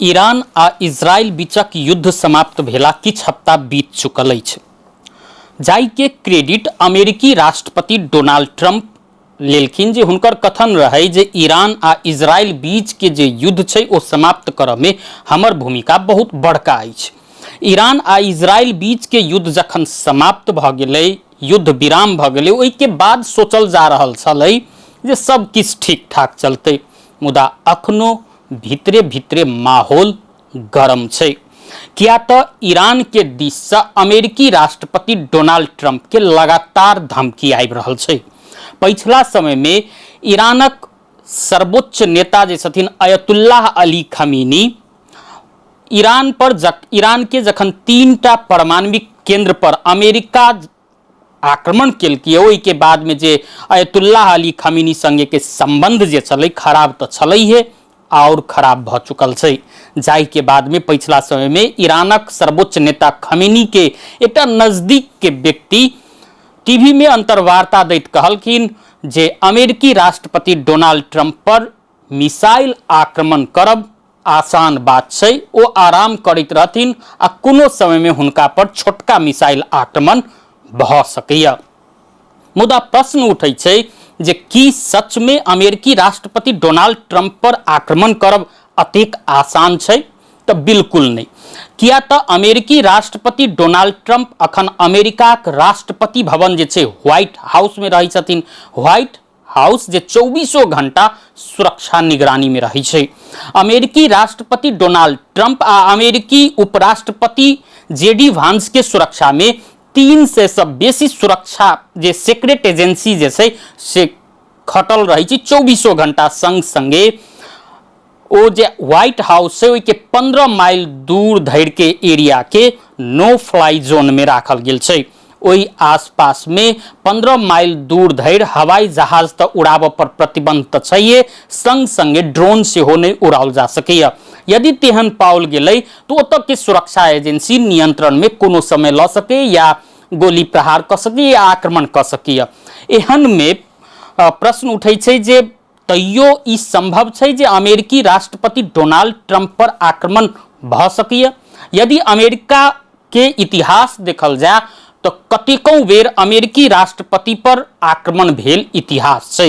Iran आ Israel बीचक युद्ध समाप्त भेला किछु हफ्ता बीत चुकल अछि, जाहिके क्रेडिट अमेरिकी राष्ट्रपति डोनाल्ड ट्रंप लेलखिन जे हुनकर कथन रहै जे ईरान आ इजरायल बीचके जे युद्ध छै ओ समाप्त करऽमे हमर भूमिका बहुत बड़का अछि। ईरान आ इजरायल बीचके युद्ध जखन समाप्त भऽ गेलै, युद्ध विराम भऽ गेलै, ओहिके बाद सोचल जा रहल छलै जे सब किछु ठीक ठाक चलतै, मुदा अखनो भीतरे भीतरे माहौल गरम छै, किया तऽ ईरान के दिससँ अमेरिकी राष्ट्रपति डोनाल्ड ट्रंप के लगातार धमकी आबि रहल छै। पछिला समय में ईरानक सर्वोच्च नेता जे छथिन अयतुल्लाह अली खमीनी, ईरान पर ईरान के जखन 3टा परमाणविक केंद्र पर अमेरिका आक्रमण केलकै, ओहिके बादमे जे अयतुल्लाह अली खमीनी संगे के संबंध जे छलै खराब तऽ छलैहे, आओर खराब भऽ चुकल छै, जाहिके बादमे पछिला समयमे ईरानक सर्वोच्च नेता खमीनी के एकटा नजदीक के व्यक्ति टीवी में अंतर्वार्ता दैत कहलखिन जे अमेरिकी राष्ट्रपति डोनाल्ड ट्रंप पर मिसाइल आक्रमण करब आसान बात छै, ओ आराम करैत रहथिन आ कोनो समयमे हुनका पर छोटका मिसाइल आक्रमण भऽ सकैए। मुदा प्रश्न उठै छै जे की सचमे अमेरिकी राष्ट्रपति डोनाल्ड ट्रंप पर आक्रमण करब अतेक आसान छै? तऽ बिल्कुल नहि, किया तऽ अमेरिकी राष्ट्रपति डोनाल्ड ट्रंप अखन अमेरिकाक राष्ट्रपति भवन जे छै व्हाइट हाउसमे रहै छथिन। व्हाइट हाउस जे 24 घंटा सुरक्षा निगरानी में रहै छै। अमेरिकी राष्ट्रपति डोनाल्ड ट्रंप आ अमेरिकी उपराष्ट्रपति जे डी वांस के सुरक्षा में 300 से बेसी सुरक्षा जे सीक्रेट एजेंसी जे छै से खटल रहै छै 24 घंटा। संग संगे ओ जे व्हाइट हाउस छै ओहिके 15 माइल दूर धरि के एरिया के नो फ्लाई जोन में राखल गेल छै। ओहि आसपास में 15 माइल दूर धरि हवाई जहाज तऽ उड़ाबऽ पर प्रतिबंध तऽ छैहे, संग संगे ड्रोन सेहो नहि उड़ाओल जा सकैए। यदि तेहन पाओल गेलै तऽ ओतऽ के सुरक्षा एजेंसी नियंत्रण में कोनो समय लऽ सकैए या गोली प्रहार कऽ सकैए या आक्रमण कऽ सकैए। एहन में प्रश्न उठै छै जे तैयो ई संभव छै जे अमेरिकी राष्ट्रपति डोनाल्ड ट्रंप पर आक्रमण भऽ सकैए। यदि अमेरिका के इतिहास देखल जाय तऽ कतेको बेर अमेरिकी राष्ट्रपति पर आक्रमण भेल इतिहास छै।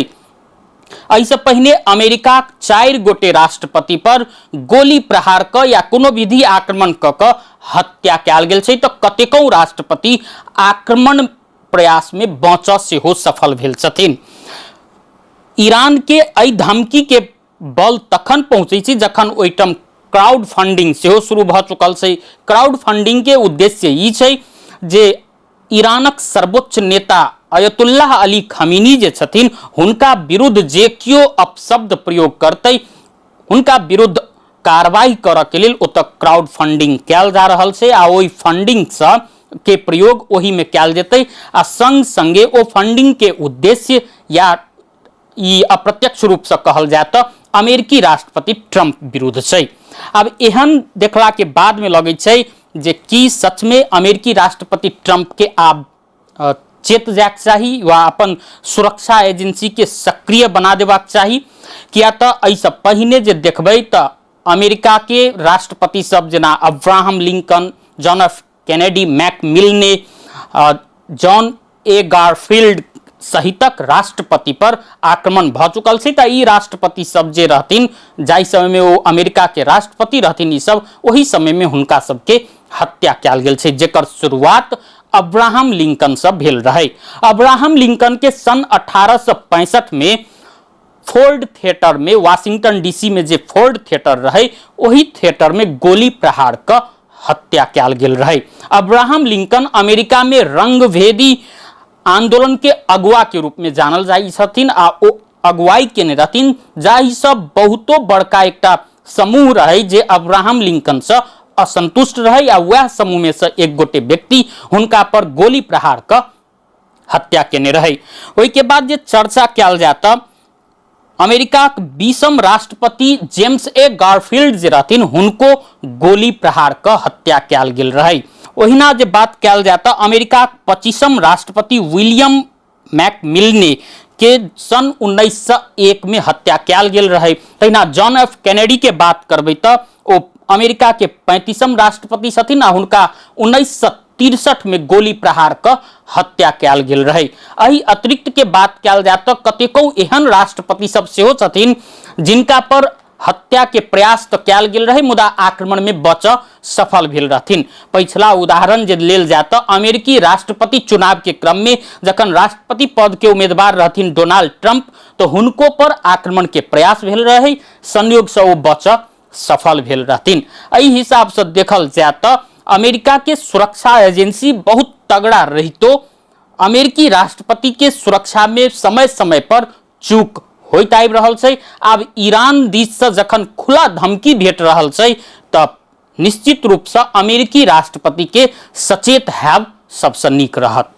एहिसँ पहिने अमेरिकाक 4 गोटे राष्ट्रपति पर गोली प्रहार कऽ या कोनो विधि आक्रमण कऽ कऽ हत्या कयल गेल छै, तऽ कतेको राष्ट्रपति आक्रमण प्रयास में बचऽ सेहो सफल भेल छथिन। ईरान के एहि धमकी के बल तखन पहुँचै छै जखन ओहिठाम क्राउड फंडिंग सेहो शुरू भऽ चुकल छै। क्राउड फंडिंग के उद्देश्य ई छै जे ईरानक सर्वोच्च नेता अयतुल्लाह अली खमीनी जे छथिन हुनका विरुद्ध जे केओ अपशब्द प्रयोग करतै हुनका विरुद्ध कार्रवाई करऽ के लेल ओतऽ क्राउड फंडिंग कयल जा रहल छै आ ओहि फंडिंगसँ के प्रयोग ओहिमे कयल जेतै आ संग संगे ओ फंडिंग के उद्देश्य या ई अप्रत्यक्ष रूपसँ कहल जाय तऽ अमेरिकी राष्ट्रपति ट्रंप विरुद्ध छै। आब एहन देखला के बादमे लगै छै जे की सचमे अमेरिकी राष्ट्रपति ट्रंप के आब चेत जायके चाही वा अपन सुरक्षा एजेंसीके सक्रिय बना देबाक चाही, किया तऽ एहिसँ पहिने जे देखबै तऽ अमेरिकाके राष्ट्रपति सब जेना Abraham Lincoln, John F Kennedy, Mac Milne, John A Garfield सहितक राष्ट्रपति पर आक्रमण भऽ चुकल छै। तऽ ई राष्ट्रपति सब जे रहथिन जाहि समयमे ओ अमेरिकाके राष्ट्रपति रहथिन ई सब ओहि समयमे हुनका सबके हत्या कयल गेल छै, जेकर शुरुआत अब्राहम लिंकन से भेल रहै। अब्राहम लिंकन के सन 1865 में फोर्ड थिएटर में, वाशिंगटन डीसी में जे फोर्ड थिएटर रहे ओहि थिएटर में गोली प्रहार क हत्या कयल गेल रहे। अब्राहम लिंकन अमेरिका में रंगभेदी आंदोलन के अगुआ के रूप में जानल जाइ छथिन आ ओ अगुवाई केने रहथिन, जाहिसँ बहुतो बड़का एकटा समूह रहे जे अब्राहम लिंकन से असंतुष्ट रहे आ वएह समूह में से एक गोटे व्यक्ति हुनका पर गोली प्रहार क हत्या केने रहे। ओहिके बाद जे चर्चा कयल जाय तऽ अमेरिकाक 20म राष्ट्रपति जेम्स ए गारफील्ड जे रहथिन हुनको गोली प्रहार क हत्या कयल गेल रहे। ओहिना जे बात कयल जाय तऽ अमेरिकाक 25म राष्ट्रपति विलियम मैकमिलने के सन 1901 में हत्या कयल गेल रहे। तहिना जॉन एफ कैनेडी के बात करबै तऽ ओ अमेरिका के 35म राष्ट्रपति छथिन आ हुनका 1963 में गोली प्रहार क हत्या कयल गेल रहे। एहि अतिरिक्त के बात कयल जाय तऽ कतेको एहन राष्ट्रपति सब सेहो छथिन जिनका पर हत्या के प्रयास तऽ कयल गेल रहे मुदा आक्रमण में बच सफल भेल रहथिन। पछिला उदाहरण जे लेल जाय तऽ अमेरिकी राष्ट्रपति चुनाव के क्रम में जखन राष्ट्रपति पद के उम्मीदवार रहथिन डोनाल्ड ट्रंप तऽ हुनको पर आक्रमण के प्रयास भेल रहे, संयोग से ओ बच सफल भेल रहथिन। एहि हिसाब से देखल जाय तऽ अमेरिका के सुरक्षा एजेंसी बहुत तगड़ा रहितो अमेरिकी राष्ट्रपति के सुरक्षा में समय समय पर चूक होइत आबि रहल छै। आब ईरान दिस से जखन खुला धमकी भेट रहल छै तऽ निश्चित रूप से अमेरिकी राष्ट्रपति के सचेत हैब सबसे नीक रहत।